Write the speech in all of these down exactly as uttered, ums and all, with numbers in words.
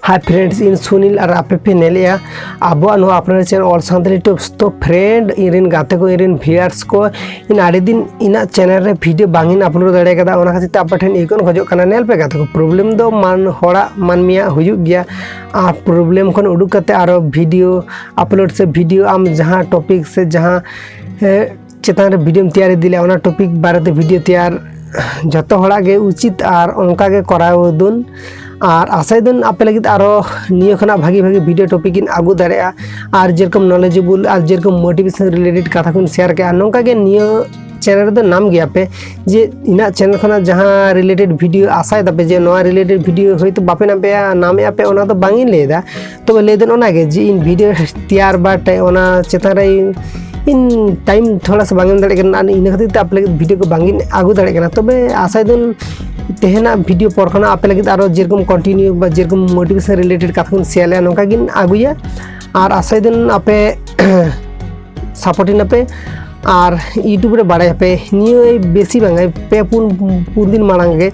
Hi friends, ᱤᱧ ᱥᱩᱱᱤᱞ ᱟᱨ ᱟᱯᱮ ᱯᱮ ᱧᱮᱞᱮᱜᱼᱟ ᱟᱵᱚᱣᱟᱜ ᱱᱚᱣᱟ ᱟᱯᱱᱟᱨ channel All Santali Tips᱾ ᱛᱚ friend, ᱤᱧ ᱨᱮᱱ ᱜᱟᱛᱮ ᱠᱚ, ᱤᱧ ᱨᱮᱱ viewers ᱠᱚ, ᱤᱧ ᱟᱹᱰᱤ ᱫᱤᱱ ᱤᱧᱟᱹᱜ channel ᱨᱮ video ᱵᱟᱝ ᱤᱧ upload ᱫᱟᱲᱮ ᱠᱟᱫᱟ, ᱚᱱᱟ ᱠᱷᱟᱹᱛᱤᱨ ᱛᱮ ᱟᱯᱮ ᱴᱷᱮᱱ ᱤᱠᱟᱹᱧ ᱠᱷᱚᱡᱚᱜ ᱠᱟᱱᱟ᱾ ᱧᱮᱞ ᱯᱮ ᱜᱟᱛᱮ ᱠᱚ, problem ᱫᱚ ᱢᱟᱱ ᱦᱚᱲᱟᱜ ᱢᱟᱹᱱᱢᱤᱭᱟᱜ ᱦᱩᱭᱩᱜ ᱜᱮᱭᱟ, ᱟᱨ problem ᱠᱷᱚᱱ ᱩᱰᱩᱠ ᱠᱟᱛᱮ ᱟᱨᱚ video upload ᱥᱮ video ᱟᱢ ᱡᱟᱦᱟᱸ topic ᱥᱮ ᱡᱟᱦᱟᱸ, ᱮ, ᱪᱮᱛᱟᱱ ᱨᱮ videoᱢ ᱛᱮᱭᱟᱨ ᱤᱫᱤ ᱞᱮᱫᱼᱟ, ᱚᱱᱟ topic ᱵᱟᱨᱮᱛᱮ video ᱛᱮᱭᱟᱨ ᱡᱚᱛᱚ ᱦᱚᱲᱟᱜ ᱜᱮ ᱩᱪᱤᱛ, ᱟᱨ ᱚᱱᱠᱟ ᱜᱮ ᱠᱚᱨᱟᱣ ᱫᱩᱱ᱾ ᱟᱨ ᱟᱥᱟᱭ ᱫᱩᱱ ᱟᱯᱮ ᱞᱟᱹᱜᱤᱫ ᱟᱨᱚ ᱱᱤᱭᱟᱹ ᱠᱷᱚᱱᱟᱜ ᱵᱷᱟᱜᱮ ᱵᱷᱟᱜᱮ video topic ᱤᱧ ᱟᱹᱜᱩ ᱫᱟᱲᱮᱭᱟᱜᱼᱟ, ᱟᱨ ᱡᱮᱨᱚᱠᱚᱢ knowledgeable ᱟᱨ ᱡᱮᱨᱚᱠᱚᱢ motivation related ᱠᱟᱛᱷᱟ ᱠᱚᱧ share ᱠᱮᱜᱼᱟ, ᱱᱚᱝᱠᱟ ᱜᱮ ᱱᱤᱭᱟᱹ channel ᱨᱮᱫᱚ ᱧᱟᱢ ᱜᱮᱭᱟ ᱯᱮ᱾ ᱡᱮ ᱤᱧᱟᱹᱜ channel ᱠᱷᱚᱱᱟᱜ ᱡᱟᱦᱟᱸ related video ᱟᱥᱟᱭ ᱫᱟᱯᱮ, ᱡᱮ ᱱᱚᱣᱟ related video ᱦᱚᱭᱛᱳ ᱵᱟᱯᱮ ᱧᱟᱢᱮᱜᱼᱟ, ᱧᱟᱢᱮᱜᱼᱟ ᱯᱮ, ᱚᱱᱟ ᱫᱚ ᱵᱟᱝ ᱤᱧ ᱞᱟᱹᱭᱫᱟ᱾ ᱛᱚᱵᱮ ᱞᱟᱹᱭ ᱫᱚ ᱚᱱᱟ ᱜᱮ ᱡᱮ ᱤᱧ video ᱛᱮᱭᱟᱨ ᱵᱟᱲᱟᱭ, ᱚᱱᱟ ᱪᱮᱛᱟᱱ ᱨᱮ ᱤᱧ time ᱛᱷᱚᱲᱟ ᱥᱟ ᱵᱟᱝ ᱮᱢ ᱫᱟᱲᱮᱭᱟᱜ ᱠᱟᱱᱟ, ᱟᱨ ᱤᱱᱟᱹ ᱠᱷᱟᱹᱛᱤᱨ ᱛᱮ ᱟᱯᱮ ᱞᱟᱹᱜᱤᱫ video ᱠᱚ ᱵᱟᱝ ᱤᱧ ᱟᱹᱜᱩ ᱫᱟᱲᱮᱭᱟᱜ ᱠᱟᱱᱟ᱾ ᱛᱚᱵᱮ ᱟᱥᱟᱭ ᱫᱟᱹᱧ ᱛᱮᱦᱮᱧᱟᱜ video ᱯᱚᱨ ᱠᱷᱚᱱᱟᱜ ᱟᱯᱮ ᱞᱟᱹᱜᱤᱫ ᱟᱨᱚ ᱡᱮᱨᱚᱠᱚᱢ continue ᱵᱟ ᱡᱮᱨᱚᱠᱚᱢ motivation related ᱠᱟᱛᱷᱟ ᱠᱚᱧ share ᱞᱮᱜᱼᱟ, ᱱᱚᱝᱠᱟ ᱜᱤᱧ ᱟᱹᱜᱩᱭᱟ᱾ ᱟᱨ ᱟᱥᱟᱭ ᱫᱟᱹᱧ ᱟᱯᱮ support ᱤᱧ ᱟᱯᱮ᱾ ᱟᱨ YouTube ᱨᱮ ᱵᱟᱲᱟᱭᱟᱯᱮ, ᱱᱤᱭᱟᱹ ᱵᱮᱥᱤ ᱵᱟᱝ ᱯᱮ ᱯᱩᱱ, ᱯᱩᱱ ᱫᱤᱱ ᱢᱟᱲᱟᱝ ᱜᱮ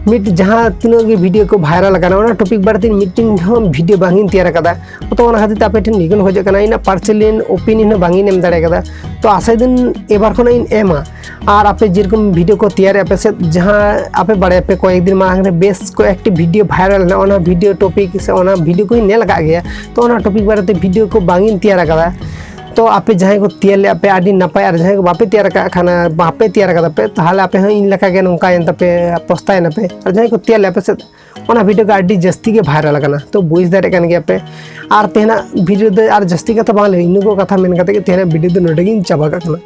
ᱢᱤᱫ ᱡᱟᱦᱟᱸ ᱛᱤᱱᱟᱹᱜ ᱜᱮ video ᱠᱚ viral ᱟᱠᱟᱱᱟ, ᱚᱱᱟ topic ᱵᱟᱨᱮᱛᱮ ᱢᱤᱫᱴᱮᱱ ᱦᱚᱸ video ᱵᱟᱝ ᱤᱧ ᱛᱮᱭᱟᱨ ᱟᱠᱟᱫᱟ᱾ ᱛᱚ ᱚᱱᱟ ᱠᱷᱟᱹᱛᱤᱨ ᱛᱮ ᱟᱯᱮ ᱴᱷᱮᱱ ᱱᱤᱭᱟᱹ ᱜᱮᱧ ᱠᱷᱚᱡᱚᱜ ᱠᱟᱱᱟ, ᱤᱧᱟᱹᱜ personal opinion ᱦᱚᱸ ᱵᱟᱝ ᱤᱧ ᱮᱢ ᱫᱟᱲᱮ ᱠᱟᱫᱟ᱾ ᱛᱚ ᱟᱥᱟᱭ ᱫᱟᱹᱧ ᱮᱵᱟᱨ ᱠᱷᱚᱱᱟᱜ ᱤᱧ ᱮᱢᱟ᱾ ᱟᱨ ᱟᱯᱮ ᱡᱮᱨᱚᱠᱚᱢ video ᱠᱚ ᱛᱮᱭᱟᱨᱮᱜᱼᱟ ᱯᱮ ᱥᱮ, ᱡᱟᱦᱟᱸ ᱟᱯᱮ ᱵᱟᱲᱟᱭᱟᱯᱮ ᱠᱚᱭᱮᱠ ᱫᱤᱱ ᱢᱟᱲᱟᱝ ᱨᱮ ᱵᱮᱥ ᱠᱚᱭᱮᱠᱴᱤ video viral ᱞᱮᱱᱟ, ᱚᱱᱟ video topic ᱥᱮ ᱚᱱᱟ video ᱠᱚᱧ ᱧᱮᱞ ᱟᱠᱟᱫ ᱜᱮᱭᱟ᱾ ᱛᱚ ᱚᱱᱟ topic ᱵᱟᱨᱮᱛᱮ video ᱠᱚ ᱵᱟᱝ ᱤᱧ ᱛᱮᱭᱟᱨ ᱟᱠᱟᱫᱟ᱾ ᱛᱚ ᱟᱯᱮ ᱡᱟᱦᱟᱸᱭ ᱠᱚ ᱛᱮᱭᱟᱨ ᱞᱮᱜᱼᱟ ᱯᱮ ᱟᱹᱰᱤ ᱱᱟᱯᱟᱭ, ᱟᱨ ᱡᱟᱦᱟᱸᱭ ᱠᱚ ᱵᱟᱯᱮ ᱛᱮᱭᱟᱨ ᱟᱠᱟᱫ ᱠᱷᱟᱱ, ᱵᱟᱯᱮ ᱛᱮᱭᱟᱨ ᱟᱠᱟᱫᱟ ᱯᱮ, ᱛᱟᱦᱚᱞᱮ ᱟᱯᱮ ᱦᱚᱸ ᱤᱧ ᱞᱮᱠᱟ ᱜᱮ ᱱᱚᱝᱠᱟᱭᱮᱱ ᱛᱟᱯᱮ, ᱯᱚᱥᱛᱟᱭᱮᱱᱟ ᱯᱮ᱾ ᱟᱨ ᱡᱟᱦᱟᱸᱭ ᱠᱚ ᱛᱮᱭᱟᱨ ᱞᱮᱜᱼᱟ ᱯᱮ ᱥᱮ, ᱚᱱᱟ video ᱠᱚ ᱟᱹᱰᱤ ᱡᱟᱹᱥᱛᱤ ᱜᱮ viral ᱟᱠᱟᱱᱟ᱾ ᱛᱚ ᱵᱩᱡᱽ ᱫᱟᱲᱮᱭᱟᱜ ᱠᱟᱱ ᱜᱮᱭᱟ ᱯᱮ᱾ ᱟᱨ ᱛᱮᱦᱮᱧᱟᱜ video ᱫᱚ ᱟᱨ ᱡᱟᱹᱥᱛᱤ ᱠᱟᱛᱷᱟ ᱵᱟᱝ ᱞᱟᱹᱭ, ᱤᱱᱟᱹ ᱠᱚ ᱠᱟᱛᱷᱟ ᱢᱮᱱ ᱠᱟᱛᱮ ᱜᱮ ᱛᱮᱦᱮᱧᱟᱜ video ᱫᱚ ᱱᱚᱰᱮ ᱜᱤᱧ ᱪᱟᱵᱟ ᱠᱟᱜ ᱠᱟᱱᱟ᱾